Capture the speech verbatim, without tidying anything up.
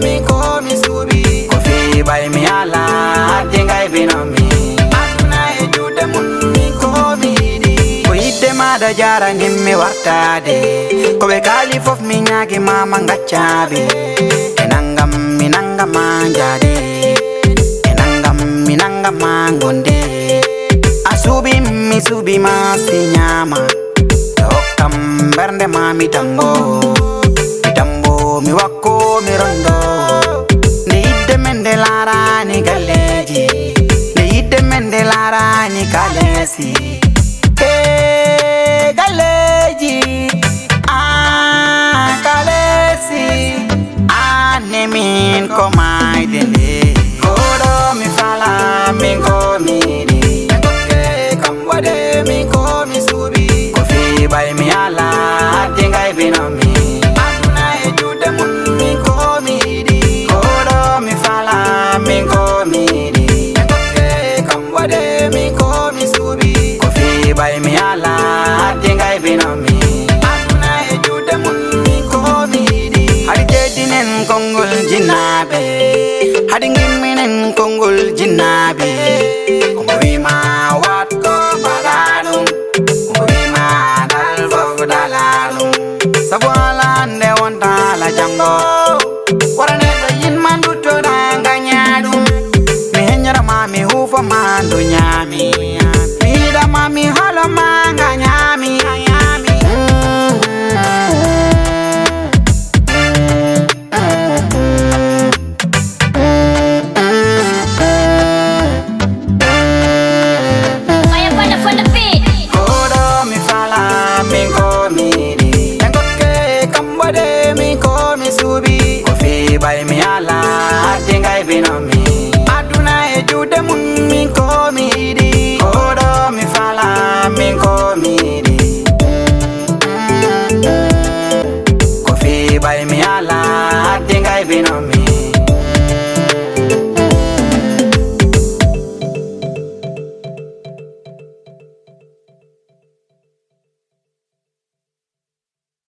Min ko mi suuɓi ko fii ɓay mi ala, addi ngay bino mi. Aduna e juuɗe mun, min ko mi yiɗi. Ko yiɗde maɗa jaranin mi wartaade. Ko ɓe kaali fof mi ñaagi mama ngaccaɓe. E nangam mi nangama njaade. E nangam mi nangama ngonde. A suuɓi mi suuɓi ma si ñaama. Ɓe hokkam mbernde ma mi tambo. Mi tambo mi wakko mi rondo. Nde yidde men nde laarani galleeji. Nde yidde men nde laarani kaleesi. E galleeji. A kaleesi. Anne min ko maayde nde. Koɗo mi fala min ko mi yiɗi. Ɓe dokke kam waɗe min ko mi suuɓi. Ko fii ɓay mi ala, addi ngay bino mi. Aduna e juuɗe mun min ko mi yiɗi. Koɗo mi fala min ko mi yiɗi. Ɓe dokke kam waɗe min ko mi suuɓi. Ko fii ɓay mi ala, addi ngay bino mi. Aduna e juuɗe mun min ko mi yiɗi. Haɗi jeddinen konngol jinnaaɓe. Haɗi ngimminen konngol jinnaaɓe. Ko mo wima wat ko mbaɗa ɗum. Ko mo wima dal fof dala ɗum. Sabu ala hannde wonta ala janngo. Wara ne